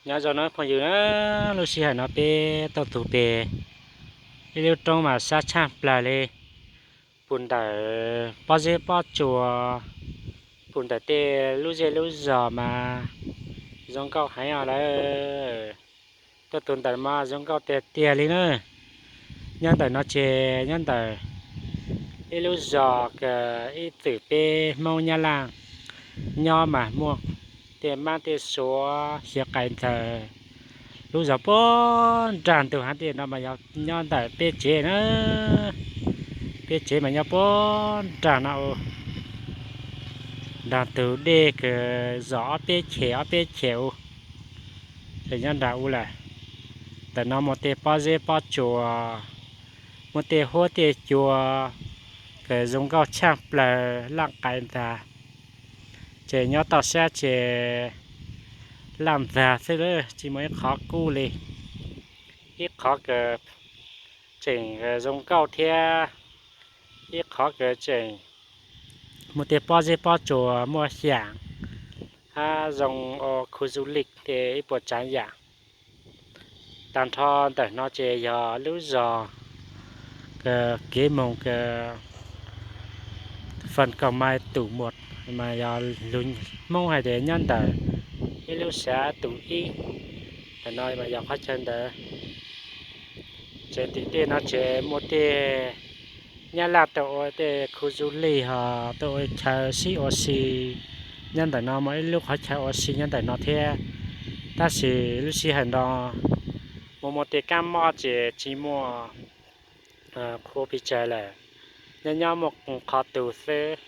Nyob zoo nawb phooj ywg na, lub sij hawm no peb tuaj tus pem ib lub roob mas sab tshaaj plawg li, pum ntawm pob zeb pob tsuas, pum ntawm tej lub zej lub zos mas zoo nkauj heev os lawm. Tuaj tus ntawm mas zoo nkauj tiag tiag li na. Nyob ntawm no ces nyob ntawm ib lub zos kws ib txwm peb Hmoob Nyab Laj nyob mas muaj tej mab tej suav xyaw qais ntawd. Lub zos puag nraag ntug hab tej no mas yog nyob ntawm peb tsev na. Peb tsev mas nyob puag nraag no, nraag tus dej kws zom ob peb chem ob peb chem u, ces nyob nraag u lawm. Ntawm no muaj tej pob zeb pob tsuas, muaj tej huab tej cua kws zoo nkauj tshaaj plawg laj qais ntag. Ces nyob toj sab ces laj ntag xwb, tsis muaj ib qhov kub li. Ib qhov kws tseem zoo nkauj thiab ib qhov kws tseem muaj tej pob zeb pob tsuas muaj xyaam hab zoo ua khu du lịch tej ib puas tsaav yaam. Taag nrho ntawm no ces yog lub zos kev moog kws Phần Cầu Mai Tủ Một, mas yog lug Hmoob hais tias nyob ntawm ib lub xav tus ib. Ntawm no mas yog qhov chaw ntawd. Ces tim tej no ces muaj tej Nyab Laj tuaj ua tej khu du lịch ho tuaj ua chaw sib ua si. Nyob ntawm no muaj ib lub qhov chaw ua si nyob ntawm no thiab, tab sis lub sij hawm no mus muaj tej kab mob ces tsis muaj qhua pes tsawg lawm, nyob nyob muaj qhov tus xwb.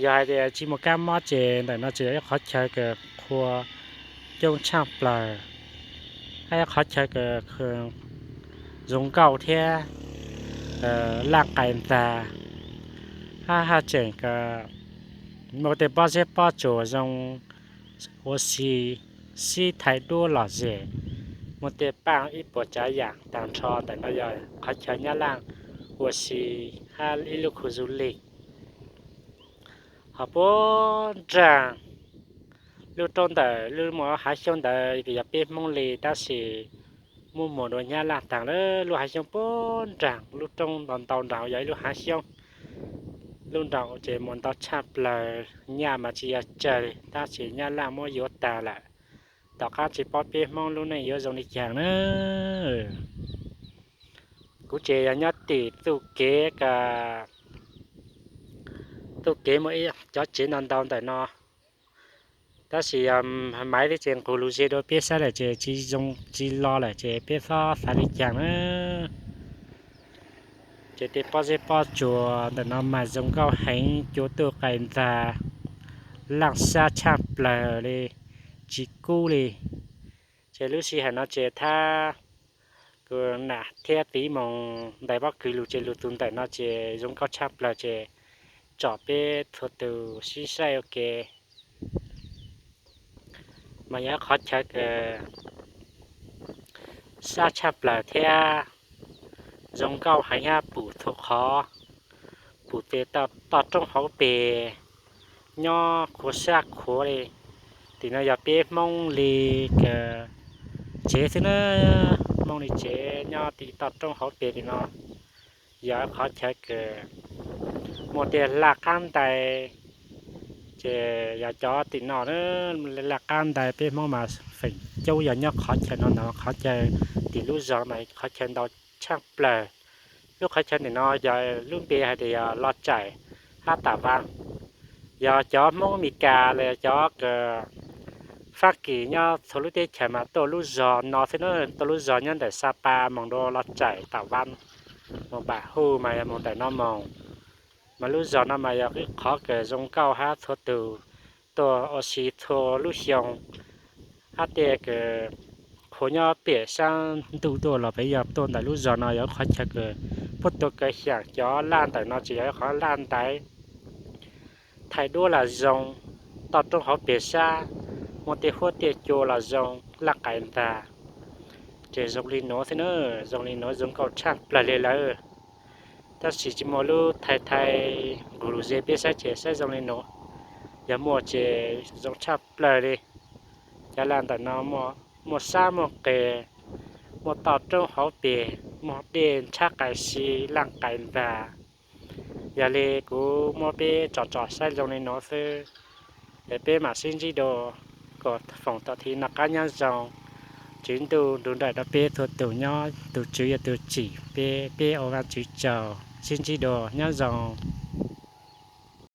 Yog hais tias tsis muaj kab mob ces ntawm no tseem yog ib qhov chaw kws qhua coob tshaaj plawg, hab ib qhov chaw kws zoo nkauj thiab laj qais ntag, hab haj tseem muaj tej pob zeb pob tsuas zoo ua si, sib thaij duab lom zem, muaj tej paaj ib puas tsav yaam taag nrho. Ntawm no yog qhov chaw Nyab Laj ua si hab ib lub khu du lịch. Ho puag nraag lub roob ntawm lub muaj hav xyoob ntawd yog peb Hmoob li, tab sis muab muag dua Nyab Laj taag lawm. Lub hav xyoob puag nraag lub roob ntau ntau nraag yog ib lub hav xyoob. Lub nraag ces muaj ntau tshaaj plawg, nyaj mas tsis yog tsawg li tab sis Nyab Laj muab yuav taag lawm. Tom qab tsis paub peb Hmoob lub neej yuav zoo li caag na. Kuv ces yog nyob tim txuj kev, txuj kev muaj ib cov tsev ntau ntau ntawm no, tab sis yog maiv thiab ces nqus lus ze dua peb saib lawm ces tsis zoo tsis lo lawm ces peb xob xav li caag na. Ces tej pob zeb pob tsuas ntawm no mas zoo nkauj heev, cua tuaj qais ntag, laaj sab tshaaj plawg li, tsis kub li. Ces lub sij hawm no ces thab kuv nam thiab txiv moog ntais pob kws lug ces lug txug ntawm no ces zoo nkauj tshaaj plawg ces tsom peb txhua tus sib saib ua ke. Mas yog qhov chaw kws sab tshaaj plawg thiab zoo nkauj heev hab pum txhua qhov, pum tes toj roob hauv pes, nyob khuav sab khuav li. Tim no yog peb Hmoob li kws tsev xwb na, Hmoob li tsev nyob tim toj roob hauv pes tim no. Yog qhov chaw kws muaj tej laj qab ntais, ces yog cov tim no, laj qab ntais peb Hmoob mas feem coob yog nyob qhov chaw no ntag, qhov chaw tim lub zos mas qhov chaw ntau tshaaj plawg. Lub qhov chaw ntawm no yog lub npe hais tias yog Los Chảy hab Tả Văn. Yog cov Hmoob Amelikas los cov kws Fab Kis nyob txhua lub teb chaws mas tuaj lub zos no xwb na, tuaj lub zos nyob ntawm Sapa moog dua Los Chảy Tả Văn, moog Pam Hu mas yog moog ntawm no moog. Mas lub zos no mas yog ib qhov kws zoo nkauj hab txhua tus tuaj ua si txhua lub xyoo, hab tej kws qhuav nyob pem saab ntuj tuaj los peb yog tuaj ntawm lub zos no yog ib qhov chaw kws puab tua kaw xyaam. Cov laj ntawm no ces yog ib qhov laj ntaiv thaij duab los zoo, toj roob hauv pes sab, muaj tej huab tej cua los zoo, laj qais ntag. Ces zoo li nuav xwb na, zoo li nuav zoo nkauj tshaaj plawg li lawm. Tab sis tsis muaj lub thaij thaij nqus lus ze peb saib ces saib zoo li nuav. Yog muaj ces zoo tshaaj plawg li. Cov laj ntawm no muaj muaj sab muaj qe, muaj toj roob hauv pes, muaj dej ntshab qais si laj qais npag. Yog li kuv muab peb tsom tsom saib zoo li no xwb, es peb mam sib ntsib dua kom foom tau thiab. Noj qab nyob zoo, Tswv Ntuj nrug nraim rau peb txhua tus nyob, tus Tswv yog tus tsim peb, peb ua Vajtswv tsaug, sib ntsib dua, nyob zoo.